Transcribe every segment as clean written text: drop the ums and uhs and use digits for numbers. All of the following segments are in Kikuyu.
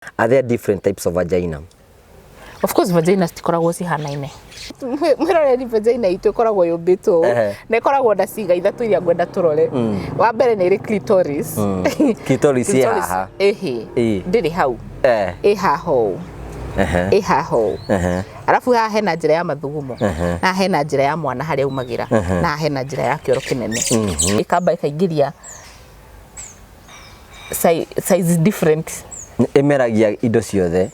Are there different types of vagina? Of course vagina citikoragwo cihanaine. Mwĩroreri vagina itũ ĩkoragwo yũmbĩtwo ũũ na ĩkoragwo na ciĩga ithatũ iria ngwenda tũrore. Wa mbere nĩ ĩrĩ clitoris. Clitoris ĩ haha. Ĩhĩ. Ĩ. Ndĩrĩ hau. Eh. Ĩ haha ũũ. Ĩ haha ũũ. Arabu haha hena njĩra ya mathugumo. Na haha hena njĩra ya mwana harĩa aumagĩra. Na haha hena njĩra ya kĩoro kĩnene. Ĩkamba ĩkaingĩria size different. Ĩmeragia indo ciothe.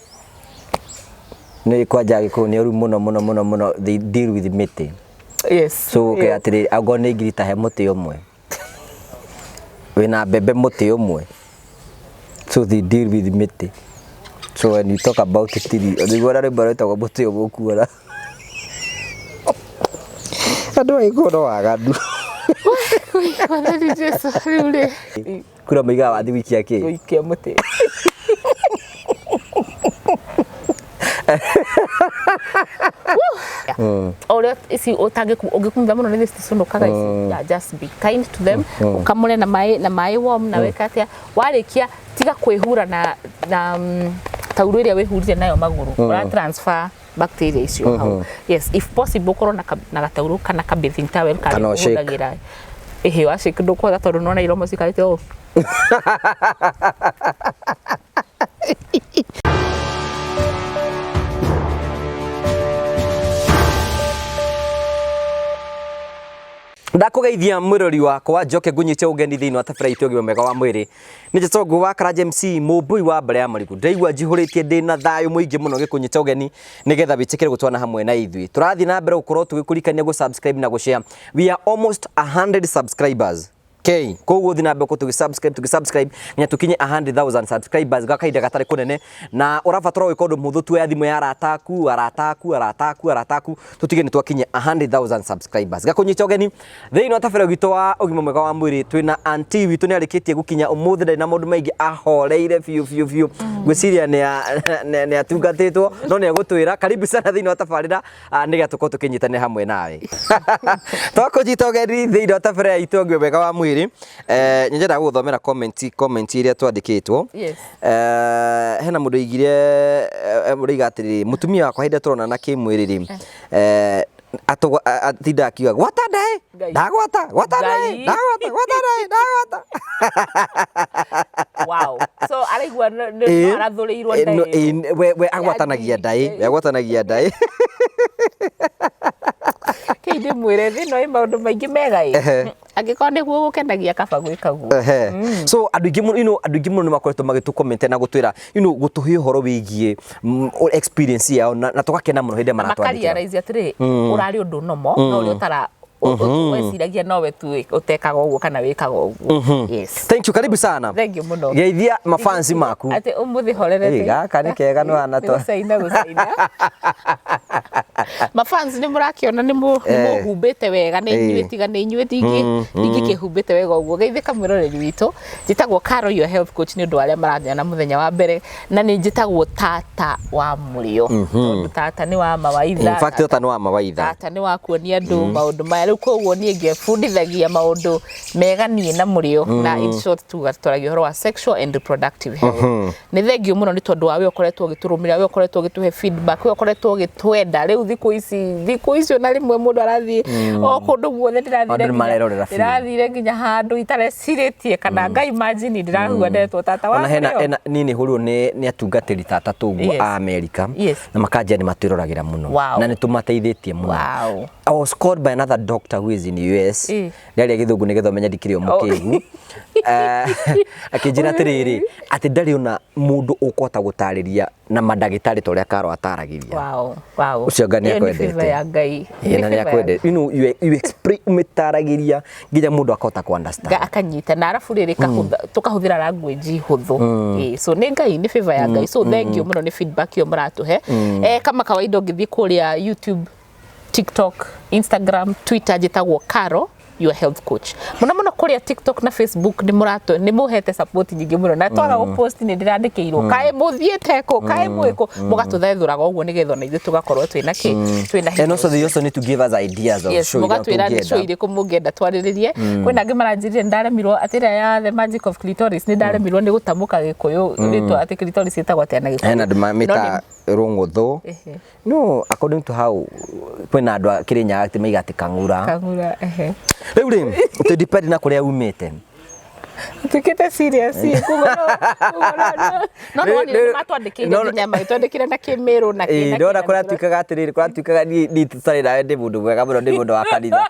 Nĩ kwanja Agĩkũyũ nĩ oru mũno mũno mũno mũno, they deal with mĩtĩ. Yes. So ũkĩra atĩrĩrĩ, angorwo nĩ ngiri ta he mũtĩ ũmwe. Wĩna mbembe mũtĩ ũmwe. So they deal with mĩtĩ. So when you talk about tree, nĩguo na rwĩmbo rwĩtagwo mũtĩ ũmwe ũkuona. Andũ a Gĩkũyũ no waganu. Mwathani Jesu, rĩu rĩ. Kura moigaga wathiĩ gũikia kĩ? Gũikia mũtĩ. O ũrĩa ici ũngĩkumutha mũno nĩ cicunũkaga ici. Yeah, just be kind to them. Ũkamũre na maĩ na maĩ warm na wĩke atĩa. Warĩkia tiga kwĩhura na taurũ ĩrĩa wĩhurire nayo magũrũ. Ũra transfer bacteria icio hau. Yes, if possible ũkorwo na gataurũ kana ka bathing towel karĩa Kana ũshake. ũhũthagĩra. Ĩhĩ wa shake ndũkũhota tondũ nĩwona iromo cikarĩte ũũ. Ndakũgeithia mwĩrori wakwa njoke ngũnyite ũgeni thĩinĩ wa tabarĩra itũ ya ũgima mwega wa mwĩrĩ. Nĩ Njĩtongũ wa Karanja MC mũmbũi wa mbere ya marigũ. Ndĩraigua njihũrĩtie ndĩna thayũ mũingĩ mũno gĩkũnyita ũgeni nĩgetha wĩtĩkĩre gũtwana hamwe na ithuĩ. Tũrathiĩ na mbere gũkorwo tũgĩkũririkania gũ subscribe na gũ share. We are almost 100 subscribers. K koguo thiĩ na mbere gũkorwo tũgĩ subscribe tũgĩ subscribe nginya tũkinye 100,000 subscribers gwa kahinda gatarĩ kũnene, na ũrabatara gwĩka ũndũ mũhũthũ, tuoya thimũ ya arata aku, arata aku, arata aku, arata aku, tũtige nĩ twakinyia 100,000 subscribers. Gakũnyita ũgeni thĩinĩ wa tabarĩra witũ wa ũgima mwega wa mwĩrĩ, twĩna auntie witũ nĩ arĩkĩtie gũkinya ũmũthĩ, ndarĩ na maũndũ maingĩ, ahoreire biũ biũ biũ, ngwĩciria nĩ atungatĩtwo, no nĩ egũtwĩra. Karibu sana thĩinĩ wa tabarĩra, nĩgetha tũkorwo tũkĩnyitanĩra hamwe nawe. Twakũnyita ũgeni thĩinĩ wa tabarĩra itũ ya ũgima mwega wa mwĩrĩ, nĩ nyendaga gũgũthomera comment iria twandĩkĩtwo. Yes. Hena mũndũ oigire, ũroiga atĩrĩrĩ, mũtumia wakwa hĩndĩ ĩrĩa tũronana kĩmwĩrĩ rĩ, atindaga akiuga gwata ndaĩ, Ngai. ndagwata, gwata ndaĩ, Ngai. ndagwata, gwata ndaĩ, ndagwata. Wow. So araigua no arathũrĩirwo ndaĩ ĩyo. We agwatanagia ndaĩ, we agwatanagia ndaĩ. Kĩi ndĩmwĩre thĩ ĩno ĩ maũndũ maingĩ mega ĩ. Angĩkorwo nĩguo gũkenagia kaba gwĩka guo. So andũ aingĩ mũno, andũ aingĩ mũno nĩ makoretwo magĩtũ comment na gũtwĩra, gũtũhe ũhoro wĩgiĩ experience yao, na tũgakena mũno hĩndĩ ĩrĩa maratwandĩkĩra. Makarealize atĩrĩ, ũrarĩ ũndũ normal, no ũrĩa ũtara weciragia nowe tu ũtekaga ũguo kana wĩkaga ũguo. Yes. Thank you, karibu sana. Thank you mũno. Geithia mafansi maku. Atĩ ũmũthĩ horerete. Ĩ, gaka nĩ kega nĩ wana Nĩ gũcaina gũcaina. Mafans nĩ mũrakĩona nĩ mũhumbĩte wega, nĩ inyuĩ tiga nĩ inyuĩ ndingĩkĩhumbĩte wega ũguo. Geithĩka mwĩroreri witũ. Njĩtagwo Carol your health coach nĩ ũndũ wa arĩa maranyona mũthenya wa mbere, na nĩ njĩtagwo tata wa mũrĩo. Tondũ tata nĩ wa mawaitha. In fact, tata nĩ wa mawaitha. Tata nĩ wa kuonia andũ maũndũ maya. Rĩu koguo niĩ ngebundithagia maũndũ mega niĩ na mũrĩo, na in short tuga twaragia ũhoro wa sexual and reproductive health. Nĩ thengiũ mũno nĩ tondũ wa we ũkoretwo ũgĩtũrũmĩrĩra, we ũkoretwo ũgĩtũhe feedback, we ũkoretwo ũgĩtwenda. Rĩu thikũ ici ona rĩmwe mũndũ arathiĩ o kũndũ guothe, Andũ nĩ marerorera biũ. ndĩrathire nginya handũ itarecirĩtie kana nga imagine ndĩrahua ndetwo tata wa Ona hena mũrĩo. hena niĩ nĩ hũrirwo nĩ atungatĩri tata tũguo a America. Na makanjia nĩ matwĩroragĩra mũno. Na nĩ tũmateithĩtie mũno. I was called by another doctor who is in US. Ndaria gĩthũngũ nĩgetha ũmenye ndikĩrĩ o mũkĩgu. Akĩnjĩra atĩrĩrĩ, atĩ ndarĩ ona mũndũ ũkũhota gũtarĩria na mandagĩtarĩ ta ũrĩa Karo ataragĩria. Wow, wow. Ũcio anga nĩ Ĩyo nĩ akwendete. favor ya Ngai. Ĩĩ, na Nĩ nĩ favor ya akwendete. You explain, ũmĩtaragĩria nginya mũndũ akahota kũ understand. Akanyita na arabu rĩrĩ tũkahũthĩra language hũthũ. Ĩĩ, so nĩ Ngai, nĩ favor ya Ngai. So thank you mũno nĩ feedback ĩyo mũratũhe. Kama kawaida ũngĩthiĩ kũrĩa YouTube, TikTok, Instagram, Twitter njĩtagwo Caro Your health coach. Mũno mũno kũrĩa TikTok na Facebook nĩ mũratũ nĩ mũhete support nyingĩ mũno na twaga gũpost nĩ ndĩrandĩkĩirwo kaĩ mũthiĩte kũ, kaĩ mwĩ kũ, mũgatũthethũraga ũguo nĩgetha ona ithuĩ tũgakorwo twĩna kĩ, twĩna And also they also need to give us ideas of yes show iria mũgatwĩra nĩ show tũngĩenda. irĩkũ mũngĩenda twarĩrĩrie. Kwĩna angĩ maranjĩrire nĩ ndaremirwo atĩ ĩrĩa ya The Magic of Clitoris, nĩ ndaremirwo nĩ gũtamũka Gĩkũyũ rĩtwa atĩ clitoris ĩtagwo atĩa na Gĩkũyũ. Hena andũ No mamĩta rũng'ũthũ. Ehe. No according to how kwĩna andũ a Kĩrĩnyaga atĩ maiga atĩ kang'ura. Kang'ura, ehe. Rĩu rĩ, to depend na kũrĩa umĩte. Tuĩkĩte serious koguo no no nĩ matwandĩkĩire nginya magĩtwandĩkĩre na Kĩmĩrũ na kĩ na Ndona kĩ na kũratuĩkaga atĩrĩrĩ, kũratuĩkaga niĩ tũtarĩ nawe ndĩ mũndũ mwega mũno, ndĩ mũndũ wa kanitha.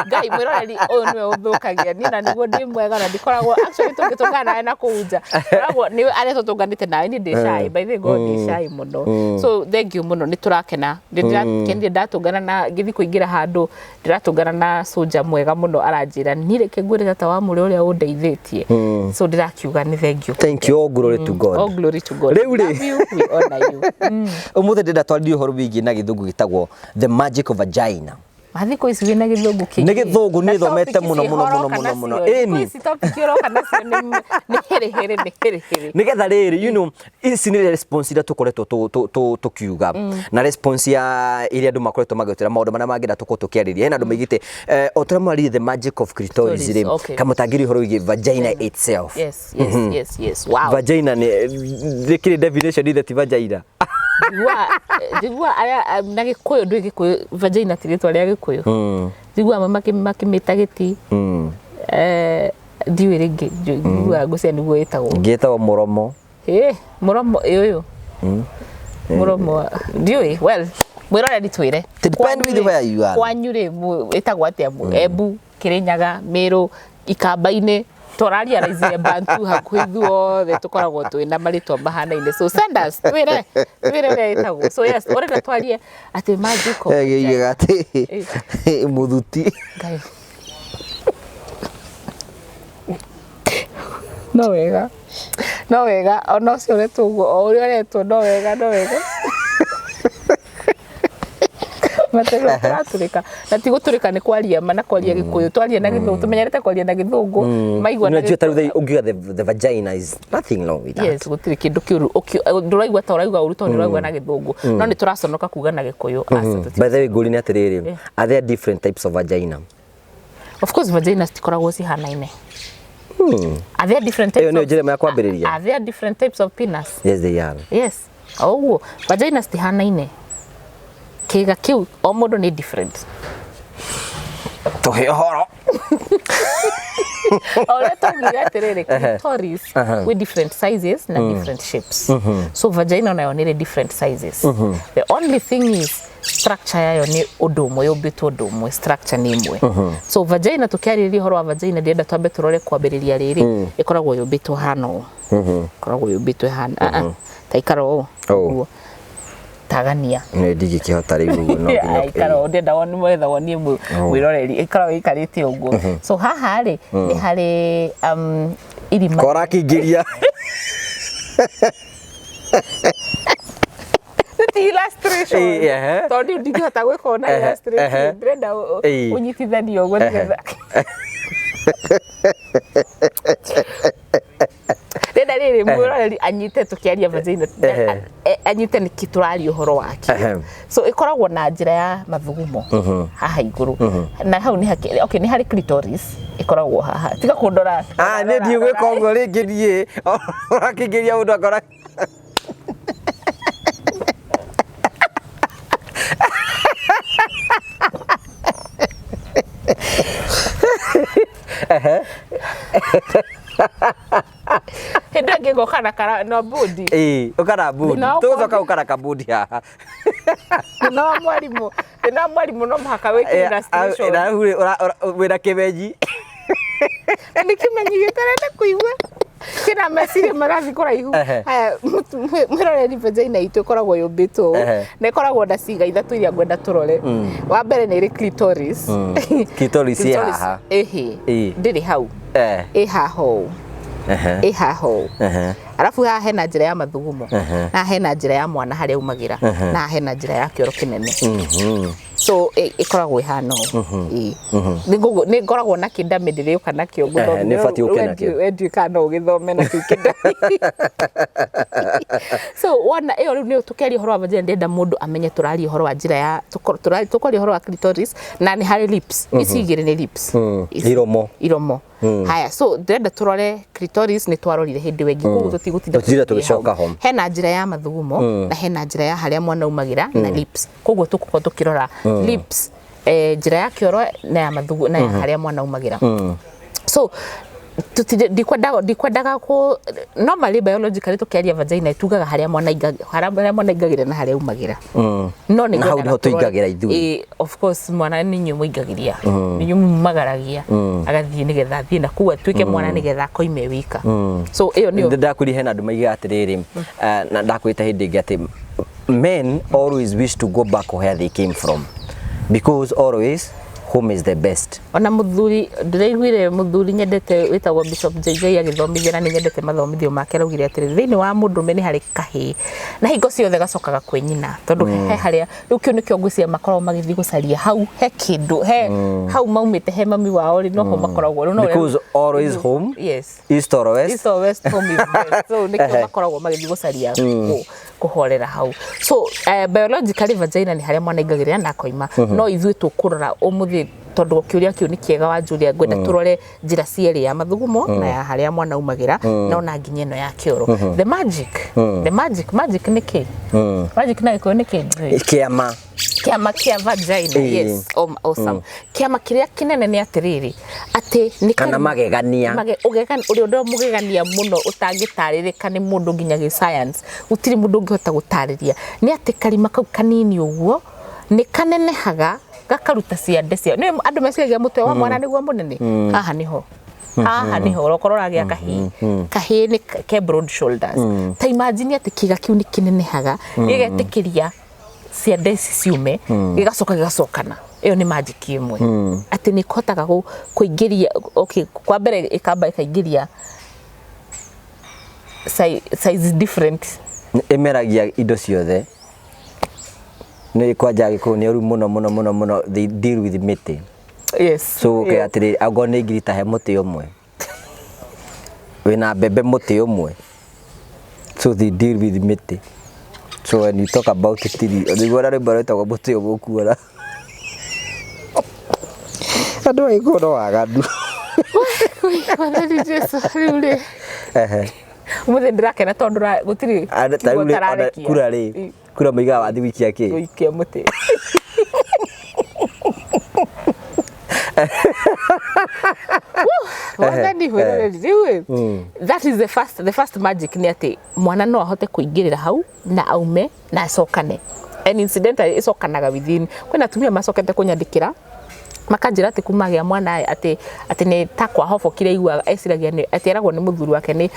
Ngai mwĩroreri ũyũ nĩwe ũthũkagia niĩ na nĩguo ndĩ mwega na ndikoragwo actually tũngĩtũngana nawe na kũu nja koragwo nĩwe arĩa tũtũnganĩte nawe niĩ ndĩ shy, by the way God, ndĩ shy mũno, so thank you mũno, nĩ tũrakena, nĩ ndĩrakenire ndatũngana na ngĩthiĩ kũingĩra handũ ndĩratũngana na soja mwega mũno aranjĩra niĩ reke ngwĩre tata wa mũrĩ ũrĩa ũndeithĩtie, so ndĩrakiuga nĩ thank you. Thank you, all glory to God. All glory to God. Rĩu rĩ. Love you, we honor you. Ũmũthĩ ndĩrenda twarĩrie ũhoro wĩgiĩ na gĩthũngũ gĩtagwo the magic of vagina. Mathikũ ici wĩna gĩthũngũ kĩingĩ. Nĩ gĩthũngũ, niĩ Na thomete topic mũno, ici mũno, horo mũno, kana mũno, mũno. cio. Thikũ Ĩni. ici topic ũroka nacio nĩ hĩrĩ hĩrĩ nĩ hĩrĩ hĩrĩ. Nigetha rĩrĩ, ici nĩ response iria tũkoretwo tũkiuga na response ya iria andũ makoretwo magĩtwĩra maũndũ marĩa mangĩenda tũkorwo tũkĩarĩria. Hena andũ maigĩte o ta ũrĩa mwaririe the magic of clitoris Clitoris, rĩ, okay. kamũtangĩria ũhoro wĩgiĩ vagina itself. Yes, wow. Vagina nĩ rĩkĩrĩ definition ithe ti vagina. Njigua arĩa na Gĩkũyũ ndũĩ Gĩkũyũ vagina ti rĩtwa rĩa Gĩkũyũ. Njigua amwe makĩmĩta gĩti. Ndiũĩ rĩngĩ njiguaga ngũcia nĩguo ĩtagwo. Ngĩtagwo mũromo. Ĩ mũromo ĩ ũyũ. Mũromo ndiũĩ, well mwĩroreri twĩre. To depend with where you are. Kwanyu rĩ ĩtagwo atĩa? Embu, Kĩrĩnyaga, Mĩrũ, Ikamba-inĩ tũrarealize Bantu hakuhĩ ithuothe tũkoragwo twĩna marĩtwa mahanaine, so send us twĩre twĩre ũrĩa ĩtagwo. So yes, ũrenda twarie atĩ magic of Gĩigaga atĩ mũthuti. Ngai. No wega, no wega ona ũcio ũretwo ũguo o ũrĩa ũretwo, no wega, no wega mategũra tũratũrĩka na ti gũtũrĩka nĩ kwaria ma na kwaria Gĩkũyũ twaria na Gĩthũngũ tũmenyerete kwaria na Gĩthũngũ maigua na Unajua Gĩkũyũ. tarĩu ũngiuga the vagina is nothing wrong with that. Yes, gũtirĩ kĩndũ kĩũru ndũraigua ta ũraigua ũru tondũ ũraigua na Gĩthũngũ, no nĩ tũraconoka kuga na Gĩkũyũ. Aca, By the way, ngũri nĩ atĩrĩrĩ, are there different types of vagina? Of course vagina citikoragwo cihanaine. Are there different Ĩyo types nĩyo of njĩra ĩmwe ya kwambĩrĩria. Are there different types of penis? Yes, they are. Yes, o ũguo vagina citihanaine, kĩga kĩu o mũndũ nĩ different. Tũhe ũhoro. O ũrĩa twaugire atĩrĩrĩ, clitoris with different sizes na different shapes, so vagina onayo nĩ ĩrĩ different sizes. The only thing is structure yayo nĩ ũndũ ũmwe, yũmbĩtwo ũndũ ũmwe, structure nĩ ĩmwe. So vagina, tũkĩarĩrĩria ũhoro wa vagina, ndĩrenda twambe tũrore kwambĩrĩria rĩrĩ ĩkoragwo yũmbĩtwo hana ũũ, ĩkoragwo yũmbĩtwo ĩhana ta ikara ũũ ũguo tagania. Nĩ ndingĩkĩhota rĩu ũguo no nginya. Ikara ũũ, ndĩrenda wone mwetha wonie mwĩroreri ĩkoragwo ĩikarĩte ũguo. So haha rĩ nĩ harĩ irima. Kora kĩingĩria. Ti illustration. Ĩ, ehe. Tondũ ndingĩhota gwĩka ona illustration, ndĩrenda ũnyitithanie ũguo nĩgetha ndĩrenda rĩrĩ mwĩroreri anyite tũkĩaria vagina, anyite nĩkĩ tũraria ũhoro wake. So ĩkoragwo na njĩra ya mathugumo haha igũrũ na hau nĩ hakĩ, okay, nĩ harĩ clitoris ĩkoragwo haha, tiga kũndora. Ah, nĩ ndiĩ gwĩka ũguo rĩngĩ niĩ. Ũrakĩingĩria mũndũ akora. Hĩndĩ ĩyo ĩngĩ ngoka na kara na budi. Ĩĩ, ũkara budi. Thĩna wakwa Tũgũcoka gũkara kabudi haha. Thĩna wa mwarimũ, thĩna wa mwarimũ no mũhaka wĩke illustration. Na rĩu wĩna kĩmenyi. Nĩ kĩmenyi gĩtarenda kũigua kĩna meciria marathiĩ kũraihu. Haya, mwĩroreri, vagina itũ ĩkoragwo yũmbĩtwo ũũ na ĩkoragwo na ciĩga ithatũ iria ngwenda tũrore. Wa mbere nĩ ĩrĩ clitoris. Clitoris ĩ Clitoris, haha. ĩhĩ. Ĩ. Ndĩrĩ hau, ĩ haha ũũ, ĩ haha ũũ. Arabu haha hena njĩra ya mathugumo, na haha hena njĩra ya mwana harĩa umagĩra, na haha hena njĩra ya kĩoro kĩnene. So ĩkoragwo ĩhana ũũ. Ĩĩ. Nĩ ngoragwo na kĩndamĩ ndĩrĩũka nakĩo ngũthomithie. Nĩ ũbatiĩ ũke nakĩo. We ndiũĩ kana no ũgĩthome nakĩo kĩndamĩ. So wona ĩyo rĩu nĩ tũkĩaria ũhoro wa vagina, ndĩrenda mũndũ amenye tũraria ũhoro wa njĩra ya tũkwaria ũhoro wa clitoris na nĩ harĩ lips. Ici igĩrĩ nĩ lips. Iromo. Iromo. Haya, so ndĩrenda tũrore clitoris, nĩ twarorire hĩndĩ ĩyo ĩngĩ, koguo tũtigũtinda Tũtigũtinda tũgĩcoka ho. Hena njĩra ya mathugumo na hena njĩra ya harĩa mwana aumagĩra na lips, koguo tũgũkorwo tũkĩrora lips, njĩra ya kĩoro na ya mathugu na ya harĩa mwana aumagĩra. So ndikwendaga ku normally, biologically tukiaria vagina tugaga harĩa mwana harĩa mwana aingagĩra na harĩa aumagĩra, no nĩ Na hau nĩho tũingagĩra ithuĩ. Ĩĩ, of course, mwana nĩ inyuĩ mũingagĩria, nĩ inyuĩ mumagaragia agathiĩ nĩgetha athiĩ na kũu atuĩke mwana nĩgetha akoime wika. So ĩyo nĩyo. Ndakwĩrire hena andũ maigaga atĩrĩrĩ, na ndakwĩrĩte hĩndĩ ĩngĩ atĩ men always wish to go back where they came from because always home is the best. Ona muthuri ndĩraiguire, muthuri nyendete wĩtagwo Bishop JJ agĩthomithia, na nĩ nyendete mathomithio make, araugire atĩrĩ, thĩinĩ wa mũndũrũme nĩ harĩ kahĩĩ na hingo ciothe gacokaga kwĩ nyina, tondũ he harĩa rĩu kĩu nĩkĩo ngwĩciria makoragwo magĩthiĩ gũcaria hau he kĩndũ he hau maumĩte, he mami wao rĩ, noho makoragwo rĩu no Because always home, yes, east or west. East or west, home is best. So nĩkĩo makoragwo magĩthiĩ gũcaria kũhorera hau. So biologically vagina nĩ harĩa mwana aingagĩrĩra na akoima, no ithuĩ tũkũrora ũmũthĩ, tondũ kĩũria kĩu nĩ kĩega wa Julia, ngwenda tũrore njĩra cierĩ, ya mathugumo na ya harĩa mwana aumagĩra, na ona nginya ĩno ya kĩoro. The magic, magic nĩ kĩ? Magic na Gĩkũyũ nĩ kĩ? Ndiũĩ. Kĩama. Kĩama kĩa vagina. Yes, awesome. Kĩama kĩrĩa kĩnene nĩ atĩrĩrĩ, atĩ nĩ Kana magegania. Ũrĩa ũndũ mũgegania mũno ũtangĩtarĩrĩka nĩ mũndũ nginya gĩ science, gũtirĩ mũndũ ũngĩhota gũtarĩria, nĩ atĩ karima kau kanini ũguo nĩ kanenehaga gakaruta ciande cia nĩ andũ meciragia mũtwe wa mwana nĩguo mũnene. Haha nĩho, haha nĩho okorwo ũragĩa kahĩĩ, kahĩĩ nĩ ke broad shoulders. Ta imagine atĩ kĩga kĩu nĩ kĩnenehaga gĩgetĩkĩria ciande ici ciume, gĩgacoka gĩgacokana. Ĩyo nĩ magic ĩmwe, atĩ nĩ ĩhotaga kũingĩria, okay, kwa mbere ĩkamba ĩkaingĩria size different. Ĩmeragia indo ciothe. Nĩ kwanja Gĩkũyũ nĩ ũru mũno mũno mũno mũno, they deal with mĩtĩ. So okay, atĩrĩrĩ, angorwo nĩ ngiri, ta he mũtĩ ũmwe wĩna mbembe, mũtĩ ũmwe. So they deal with mĩtĩ. So when you talk about tiri, nĩguo na rwĩmbo rwĩtagwo Mũtĩ Ũmwe Ũkuona andũ a Gĩkũyũ no waganu. Mwathani Jesu, rĩu rĩ, ũmũthĩ ndĩrakena tondũ gũtirĩ Ta kiugo rĩu rĩ, ona ũtararekia. kura rĩ, kura moigaga wathiĩ gũikia kĩ? Gũikia mũtĩ. Mwathani wĩroreri, rĩu ĩ, that is the first magic, nĩ atĩ mwana no ahote kũingĩrĩra hau na aume na acokane, and incidentally ĩcokanaga within. Kwĩna atumia macokete kũnyandĩkĩra makanjĩra atĩ kuma gĩa mwana atĩ nĩ ta kwahobokire, aiguaga eciragia nĩ atĩ eragwo nĩ mũthuri wake nĩ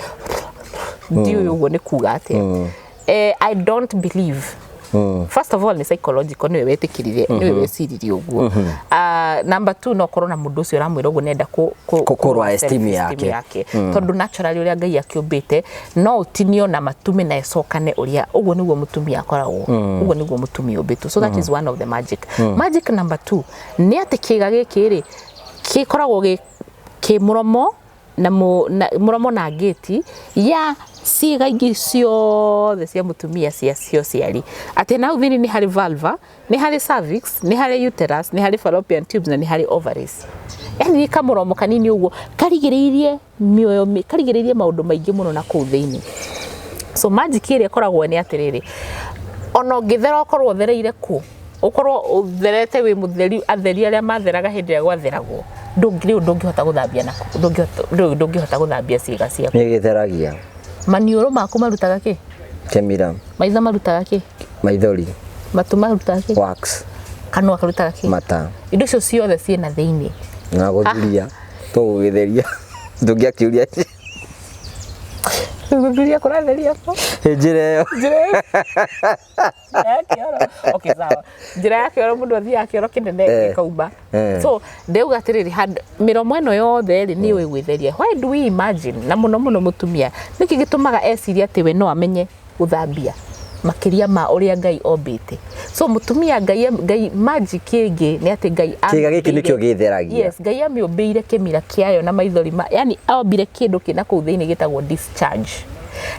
ndiũĩ ũguo nĩ kuga atĩa. I don't believe. First of all, nĩ psychological, nĩwe wetĩkĩrire, nĩwe weciririe ũguo. Number two, no korwo na mũndũ ũcio ũramwĩra ũguo nĩenda Kũrũa esteem self-esteem yake. Yake, tondũ naturally ũrĩa Ngai akĩũmbĩte no ũtinio na matume na ĩcokane, ũrĩa ũguo nĩguo mũtumia akoragwo, ũguo nĩguo mũtumia ũmbĩtwo. So that is one of the magic. Magic number two nĩ atĩ kĩga gĩkĩ rĩ, gĩkoragwo kĩ mũromo na, na mũromo na ngĩti ya ciĩga ingĩ ciothe cia mũtumia cia ũciari, atĩ na hau thĩinĩ nĩ harĩ vulva, nĩ harĩ cervix, nĩ harĩ uterus, nĩ harĩ fallopian tubes na nĩ harĩ ovaries. Yani nĩ kamũromo kanini ũguo karigĩrĩirie mĩoyo karigĩrĩirie maũndũ maingĩ mũno na kũu thĩinĩ. So magic ĩrĩa ĩkoragwo nĩ atĩrĩrĩ, ona ũngĩthera, ũkorwo ũthereire kũ, ũkorwo ũtherete wĩ mũtheri, atheri arĩa matheraga hĩndĩ ĩrĩa gwatheragwo, rĩu ndũngĩhota gũthambia nako, ndũngĩhota gũthambia ciĩga ciaku. Nĩ gĩtheragia. Maniũrũ maku marutaga kĩ? Kĩmira. Maitho marutaga kĩ? Maithori. Matũ marutaga kĩ? Wax. Kanua karutaga kĩ? Mata. Indo icio ciothe ciĩna thĩinĩ. Na gũthuria tũgũgĩtheria, ndũngĩakĩũria. Gũthuria kũratheria kũ? Njĩra ĩyo. Njĩra ĩyo. Njĩra ya kĩoro. Okay, sawa, njĩra ya kĩoro, mũndũ athiaga kĩoro kĩnene gĩkauma. So ndauga atĩrĩrĩ, mĩromo ĩno yothe rĩ, nĩ yũĩ gwĩtheria. Why do we imagine, na mũno mũno mũtumia, nĩkĩ gĩtũmaga eciria atĩ we no amenye gũthambia? Makĩria ma ũrĩa Ngai ombĩte. So mũtumia, Ngai magic ĩngĩ nĩ atĩ Ngai Kĩga gĩkĩ amĩũmbĩire- nĩkĩo gĩtheragia. Yes, Ngai amĩũmbĩire kĩmira kĩayo na maithori ma, yani ombire kĩndũ kĩna kũu thĩinĩ gĩtagwo discharge.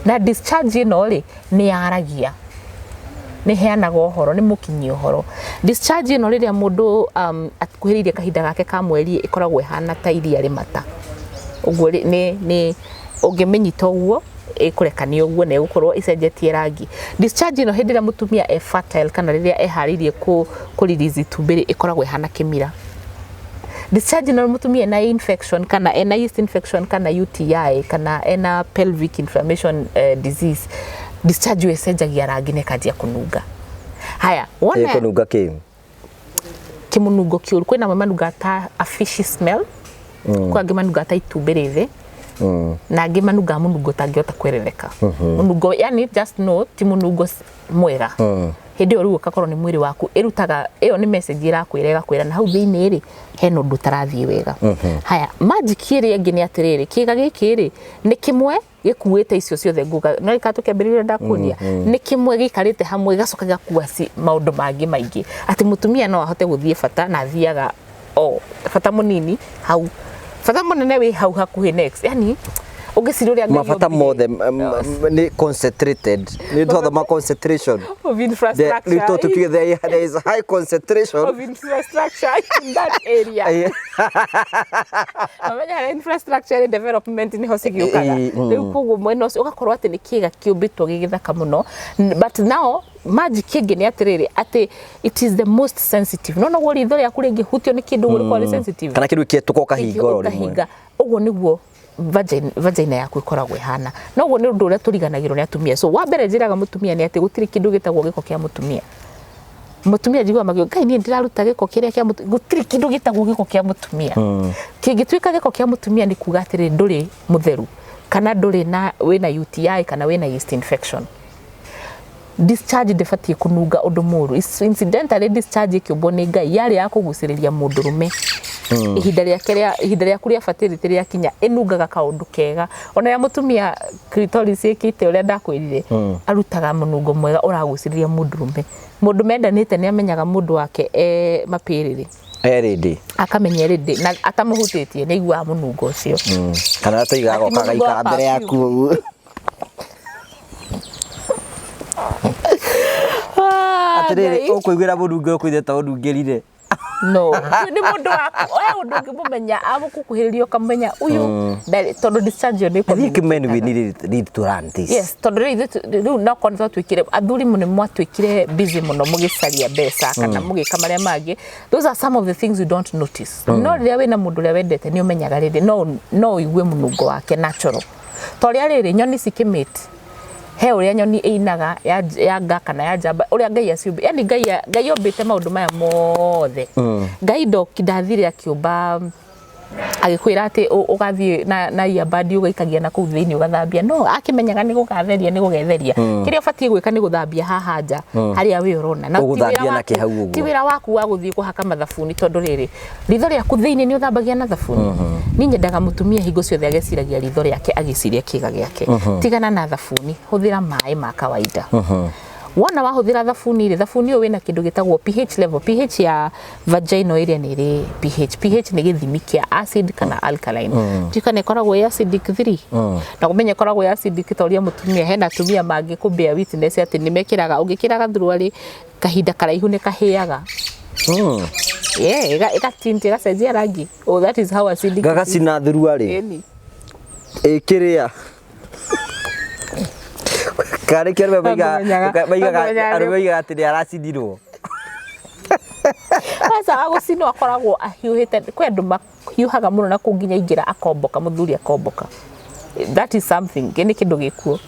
Na discharge ĩno rĩ, nĩ yaragia, nĩ heanaga ũhoro, nĩ mũkinyia ũhoro. Discharge ĩno rĩrĩa mũndũ akuhĩrĩirie kahinda gake ka mweri, ĩkoragwo ĩhana ta iria rĩmata ũguo. Nĩ ũngĩmĩnyita ũguo, ĩkũrekania ũguo na ĩgũkorwo ĩcenjetie rangi. Discharge ĩno, hĩndĩ ĩrĩa mũtumia e fertile kana rĩrĩa eharĩirie kũ release itumbĩ rĩ, ĩkoragwo ĩhana kĩmira. Discharge ĩno, mũtumia ena infection kana ena yeast infection kana UTI kana ena pelvic inflammation disease, discharge ĩyo ĩcenjagia rangi na ĩkanjia kũnunga. Haya, wona Ĩkũnunga kĩ? Kĩmũnungo kĩũru. Kwĩna amwe manungaga ta a fishy smell, kwĩ angĩ manungaga ta itumbĩ rĩthĩ, na angĩ manungaga mũnungo ũtangĩhota kweretheka mũnungo, yani just know ti mũnungo mwega. Hĩndĩ ĩyo rĩu ũgakorwo nĩ mwĩrĩ waku ĩrutaga, ĩyo nĩ message ĩrakwĩra, ĩgakwĩra na hau thĩinĩ rĩ, hena ũndũ ũtarathiĩ wega. Haya, magic ĩrĩa ĩngĩ nĩ atĩrĩrĩ, kĩga gĩkĩ rĩ, nĩ kĩmwe gĩkuĩte icio ciothe nguga no ika tũkĩambĩrĩria ndakuonia, nĩ kĩmwe gĩikarĩte hamwe, gĩgacoka gĩgakua maũndũ mangĩ maingĩ, atĩ mũtumia no ahote gũthiĩ bata na athiaga o bata mũnini hau, bata mũnene wĩ hau hakuhĩ next, yani ũngĩciria ũrĩa Ngai Mabata ombire. Mothe nĩ concentrated, nĩ twathoma concentration Of infrastructure. Rĩu to tũtuge there is high concentration of infrastructure in that area. Mamenya harĩa infrastructure ĩrĩ development nĩho cigĩũkaga. Rĩu koguo mwena ũcio ũgakorwo atĩ nĩ kĩga kĩũmbĩtwo gĩ gĩthaka mũno. But now magic ĩngĩ nĩ atĩrĩrĩ, atĩ it is the most sensitive. No noguo ritho rĩaku rĩngĩhutio nĩ kĩndũ ũguo rĩkorwo rĩ sensitive, kana kĩndũ kĩetũka ũkahinga oro rĩmwe. Ũkahinga ũguo nĩguo vagina yaku ĩkoragwo ĩhana. No ũguo nĩ ũndũ ũrĩa tũriganagĩrwo nĩ atumia. So wa mbere njĩraga mũtumia nĩ atĩ gũtirĩ kĩndũ gĩtagwo gĩko kĩa mũtumia. Mũtumia njiguaga makiuga, "Ngai, niĩ ndĩraruta gĩko kĩrĩa kĩa mũtumia." Gũtirĩ kĩndũ gĩtagwo gĩko kĩa mũtumia. Kĩngĩtuĩka gĩko kĩa mũtumia nĩ kuga atĩrĩ, ndũrĩ mũtheru kana ndũrĩ na wĩna UTI kana wĩna yeast infection. Discharge ndĩbatiĩ kũnunga ũndũ mũru. Incidentally, discharge ĩkĩũmbwo nĩ Ngai yarĩ ya kũgucĩrĩria mũndũrũme. Ihinda rĩake rĩa ihinda rĩaku rĩa fertility rĩakinya, ĩnungaga kaũndũ kega. Ona rĩrĩa mũtumia clitoris ĩkĩte ũrĩa ndakwĩrire, arutaga mũnungo mwega ũragucĩrĩria mũndũrũme. Mũndũ mendanĩte nĩ amenyaga mũndũ wake e mapĩrĩrĩ, Erĩndĩ akamenya ĩrĩndĩ na atamũhutĩtie nĩ aiguaga mũnungo ũcio. Kana toigaga Ati mũnungo wa gokaga gaikara mbere yaku ũguo. Ah, Atĩrĩrĩ, Ngai. ũkũiguĩra mũnungo ũkũithe ta ũnungĩrire. No, ũyũ nĩ mũndũ waku, we ũndũ ũngĩmũmenya agũkuhĩrĩria ũkamenya ũyũ tondũ discharge ĩyo nĩ I think men, we need to learn this. Yes, tondũ rĩu ithuĩ rĩu no korwo twatuĩkire athuri mũno, mwatuĩkire busy mũno mũgĩcaria mbeca kana mũgĩka marĩa mangĩ. Those are some of the things you don't notice. No rĩrĩa wĩna mũndũ ũrĩa wendete, nĩ ũmenyaga rĩrĩ no ũigue mũnungo wake natural, ta ũrĩa rĩrĩ nyoni cikĩmate, he ũrĩa nyoni ĩinaga ya nga kana ya njamba, ũrĩa Ngai aciũmbĩ, yani Ngai ombĩte maũndũ maya mothe. Ngai ndoki ndathire akĩũmba agĩkwĩra atĩ ũgathiĩ na earbud ũgaikagia na kũu thĩinĩ ũgathambia. No akĩmenyaga nĩ gũgatheria, nĩ gũgetheria. Kĩrĩa ũbatiĩ gwĩka nĩ gũthambia haha nja harĩa wĩ ũrona. Na ti wĩra Ũgũthambia na waku- kĩ hau ũguo? Ti wĩra waku wa gũthiĩ kũhaka mathabuni, tondũ rĩrĩ ritho rĩaku thĩinĩ nĩ ũthambagia na thabuni. Niĩ nyendaga mũtumia hingo ciothe ageciragia ritho rĩake, agĩciria kĩga gĩake. Tigana na thabuni, hũthĩra maĩ ma kawaida. Wona wahũthĩra thabuni rĩ, thabuni ũyũ wĩna kĩndũ gĩtagwo pH level. pH ya vaginal area nĩ ĩrĩ pH. pH nĩ gĩthimi kĩa acid kana alkaline. Ndiũĩ kana ĩkoragwo ĩ acidic 3, na ũmenye ĩkoragwo ĩ acidic ta ũrĩa mũtumia, hena atumia mangĩ kũ bear witness atĩ nĩ mekĩraga, ũngĩkĩra gathuruarĩ kahinda karaihu nĩ kahĩaga. Yeah, ĩgatint, ĩgacenjia rangi. Oh, that is how acidic it is. Gagacina thuruarĩ. Ĩni. Ĩkĩrĩa karĩ kĩo arũme maigaga Ngũmenyaga- maigaga ngũmenyaga. Arũme maigaga atĩ nĩ aracinirwo. Aca, wa gũcinwo akoragwo ahiũhĩte. Kwĩ andũ mahiũhaga mũno na kũu nginya ingĩra akomboka, mũthuri akomboka. That is something, nĩ kĩndũ gĩkuo.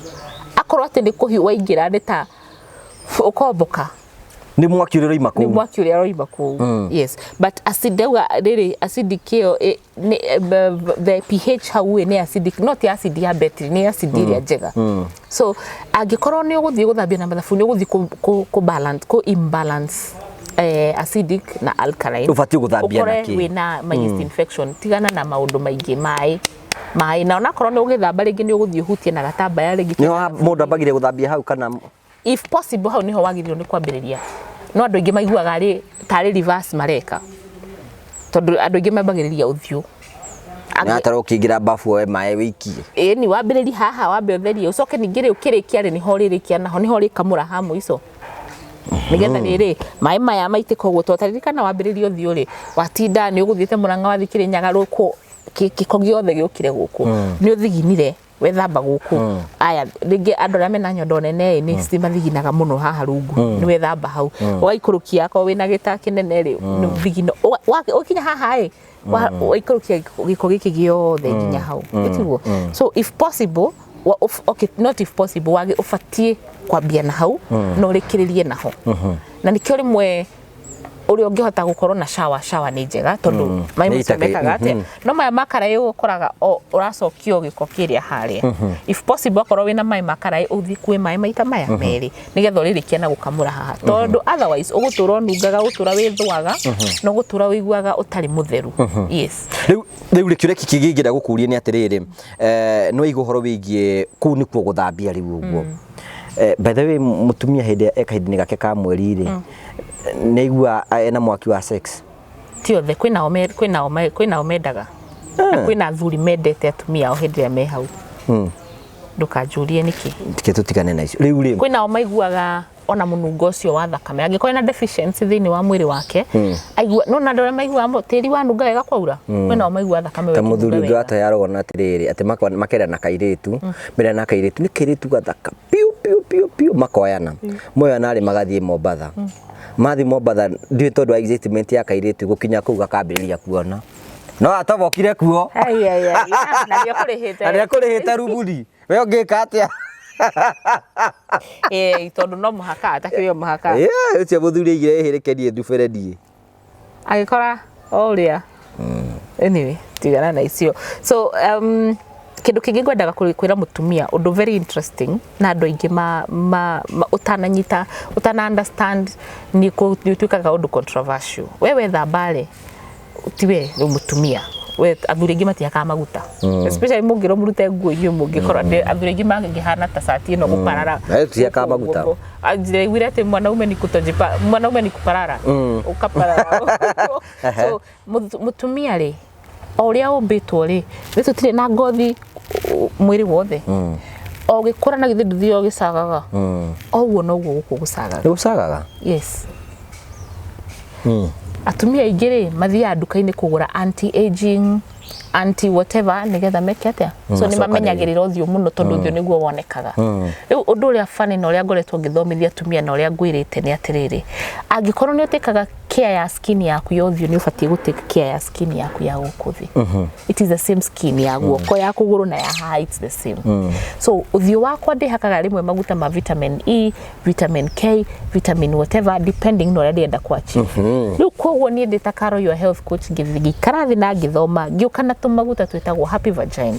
Akorwo atĩ nĩ kũhiũ waingĩra, nĩ ta ũkomboka. Nĩ mwaki ũrĩa ũroima Nĩ kũu. Mwaki ũrĩa ũroima kũu, yes. But acid, ndauga rĩrĩ acidic ĩyo nĩ the pH hau ĩ nĩ acidic, no ti acid ya betri, nĩ acid ĩrĩa njega. So angĩkorwo nĩ ũgũthiĩ gũthambia na mathabuni, ũgũthiĩ kũ balance, kũ imbalance acidic na alkaline. Ũbatiĩ gũthambia na Ũkore kĩ? Wĩna ma yeast infection. Tigana na maũndũ maingĩ, maĩ, maĩ. Na onakorwo nĩ ũgĩthamba rĩngĩ, nĩ ũgũthiĩ ũhutie na gatambaya rĩngĩ. Nĩho mũndũ ambagĩria gũthambia hau kana? If possible, hau niho wagĩrĩirwo nĩ kwambĩrĩria, no andũ aingĩ maiguaga arĩ tarĩ reverse mareka, tondũ andũ aingĩ mambagĩrĩria ũthiũ. Na atarwo ũkĩingĩra bafu woe maĩ wĩikie. Ĩĩ, ni wambĩrĩrie haha, wambe ũtherie, ũcoke ningĩ rĩ ũkĩrĩkia rĩ, nĩho ũrĩrĩkia naho, nĩho ũrĩkamũra ha mũico, nĩgetha rĩrĩ maĩ maya maitĩka ũguo. Tondũ taririkana, wambĩrĩria ũthiũ rĩ, watinda nĩ ũgũthiĩte Mũrang'a, wathiĩ Kĩrĩnyaga, rũkũ gĩko gĩothe gĩũkire gũkũ, nĩ ũthiginire wethamba gũkũ. Aya rĩngĩ andũ arĩa mena nyondo nene ĩ, nĩ cimathiginaga mũno haha rungu, nĩ wethamba hau, ũgaikũrũkia, akorwo wĩna gĩta kĩnene rĩ, nĩ thigino. Ũkinya haha ĩ, waikũrũkia gĩko gĩkĩ gĩothe nginya hau, ĩtiguo? So if possible, okay, not if possible, wage ũbatiĩ kwambia na hau na ũrĩkĩrĩrie naho. Na nĩkĩo rĩmwe ũrĩa ũngĩhota gũkorwo na shower, shower nĩ njega, tondũ maĩ Nĩ macio itake- mekaga atĩa? No maya ma karaĩ ũkoraga o ũracokio gĩko kĩrĩa harĩa. If possible, akorwo wĩna maĩ ma karaĩ, ũthiĩ kue maĩ maita maya merĩ, nĩgetha ũrĩrĩkia na gũkamũra haha, tondũ otherwise ũgũtũra ũnungaga, ũgũtũra wĩthũaga, na ũgũtũra ũiguaga ũtarĩ mũtheru, yes. Rĩu rĩ, kĩũria kĩngĩ ingĩenda gũkũria nĩ atĩrĩrĩ, nĩ waigua ũhoro wĩgiĩ kũu nĩkuo gũthambia rĩu ũguo. By the way, mũtumia hĩndĩ ĩrĩa e kahinda-inĩ gake ka mweri rĩ, nĩ aigua ena mwaki wa sex? Ti othe. Kwĩnao mendaga, na kwĩna athuri mendete atumia ao hĩndĩ ĩrĩa me hau. Ndũkanjũrie nĩkĩ. Tike tũtigane na icio rĩu rĩ. Kwĩnao maiguaga ona mũnungo ũcio wa thakame, angĩkorwo ena deficiency thĩinĩ wa mwĩrĩ wake, aigua no na andũ arĩa maiguaga tĩri wanunga wega kwaura, kwĩnao maiguaga thakame Ta ĩkĩnunga mũthuri ũngĩ wega. watũheaga rũgano atĩrĩrĩ, atĩ makerana kairĩtu, merana kairĩtu nĩ kairĩtu gathaka piũ piũ piũ piũ, makoyana moyana rĩ, magathiĩ Mombatha. Mathiĩ Mombatha, ndiũĩ tondũ wa excitement ya kairĩtu, gũkinya kũu gakambĩrĩria kuona no atobokire kuo. Ai, ai, ai, na nĩekũrĩhĩte. Na nĩekũrĩhĩte ruburi. We ũngĩka atĩa? Ĩĩ, tondũ no mũhaka atakĩrĩ o mũhaka. Yeah, ũcio mũthuri aigire ĩhĩrĩke niĩ ndubĩre niĩ. Agĩkora o ũrĩa. Anyway, tigana na icio. So kĩndũ kĩngĩ ngwendaga kwĩra mũtumia, ũndũ very interesting na andũ aingĩ ma ũtananyita, ũtana understand, nĩ ũtuĩkaga ũndũ controversial. We wethamba rĩ, ti we rĩu mũtumia, we athuri aingĩ matihakaga maguta, especially mũngĩrwo mũrute nguo inyuĩ, mũngĩkorwo athuri aingĩ mangĩhana ta cati ĩno gũparara. Na tũtihakaga maguta. Ndĩraiguire atĩ mwanaume ni kutojipa, mwanaume ni kuparara, ũkaparara. So mũtumia rĩ, o ũrĩa ũmbĩtwo rĩ, nĩ tũtirĩ na ngothi mwĩrĩ wothe. O ũgĩkũra, na githĩ ndũthiaga ũgĩcagaga? O ũguo noguo gũkũ gũcagaga. Nĩ gũcagaga. Yes. Atumia aingĩ rĩ, mathiaga nduka-inĩ kũgũra anti aging, anti whatever, nĩgetha meke atĩa? So nĩ macokanĩrĩrie. Mamenyagĩrĩra ũthiũ mũno, tondũ ũthiũ nĩguo wonekaga. Rĩu ũndũ ũrĩa funny na ũrĩa ngoretwo ngĩthomithia atumia na ũrĩa ngwĩrĩte nĩ atĩrĩrĩ, angĩkorwo nĩ ũtĩkaga care ya skin yaku ya ũthiũ, nĩ ũbatiĩ gũtake care ya skin yaku ya gũkũ thĩ. It is the same skin, ya guoko, ya kũgũrũ na ya haha, it's the same. So ũthiũ wakwa ndĩhakaga rĩmwe maguta ma vitamin E, vitamin K, vitamin whatever, depending na ũrĩa ndĩrenda ku achieve. Rĩu koguo niĩ ndĩ ta Caro your health coach, ngĩthiĩ ngĩikara thĩ na ngĩthoma, ngĩũka na tũmaguta twĩtagwo Happy Vagina,